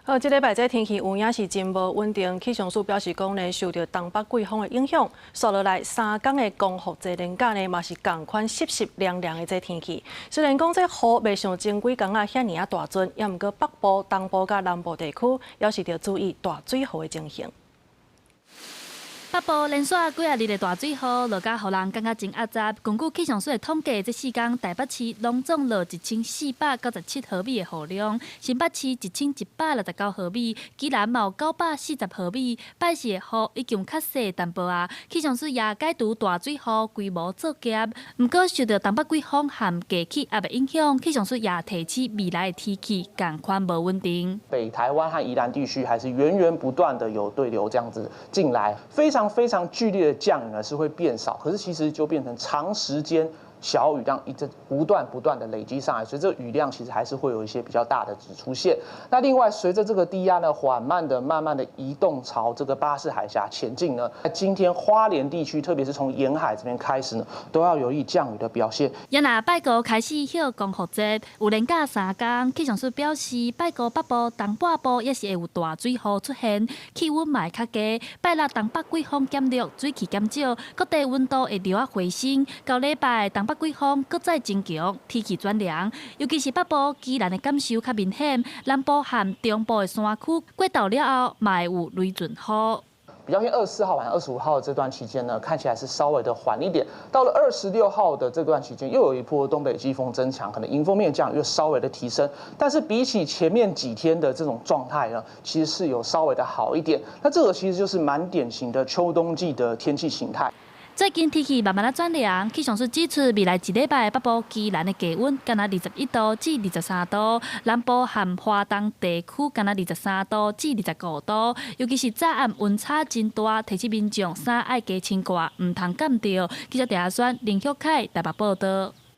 好，這禮拜這天氣有影是真無穩定。氣象署表示講呢，受著東北季風的影響，紲落來三工的光復節連假呢，嘛是仝款濕濕涼涼的這天氣。雖然講這雨袂像前幾工仔遐爾仔大陣，也毋過北部、東部佮南部地區，猶是著注意大水雨的情形。北部連續幾仔日的大水雨，落甲予人感覺真壓雜。根據氣象署的統計，這四工台北市攏總落1497毫米的雨量，新北市1169毫米，宜蘭嘛有940毫米。拜四的雨已經較細淡薄仔。氣象署也解除大水雨規模作業。毋過受著東北季風和低氣壓的影響，氣象署也提醒未來的天氣仝款無穩定。北台灣和宜蘭地區還是源源不斷的有對流這樣子進來，非常非常劇烈的降雨呢是會變少，可是其實就變成長時間小雨量一直不斷不斷的累積上來，所以這個雨量其實還是會有一些比較大的值出現。那另外隨着這個低壓呢緩慢的、慢慢的移動朝這個巴士海峽前進呢，今天花蓮地區，特別是從沿海這邊開始呢，都要留意降雨的表現。也若拜五開始歇光復節，有連假三工，氣象署表示，拜五北部、東半部也是會有大水雨出現，氣溫嘛會較低。拜六東北季風減弱，水汽減少，各地溫度會著仔回升。到禮拜東北季風閣再增強，天氣轉涼，尤其是北部宜蘭的感受較明顯。南部和中部的山區過晝了後，嘛會有雷陣雨。比較偏24號晚上25號這段期間呢，看起來是稍微的緩一點。到了26號的這段期間，又有一波東北季風增強，可能迎風面降雨又稍微的提升。但是比起前面幾天的這種狀態呢，其實是有稍微的好一點。那這個其實就是蠻典型的秋冬季的天氣形態。最近天氣慢慢仔轉涼，氣象署指出，未來一禮拜北部宜蘭的低溫干焦21度至23度，南部和花東地區干焦23度至25度。尤其是早暗溫差真大，提醒民眾衫愛加穿掛，毋通凍著。記者鄭阿宣、林旭凱台北報道。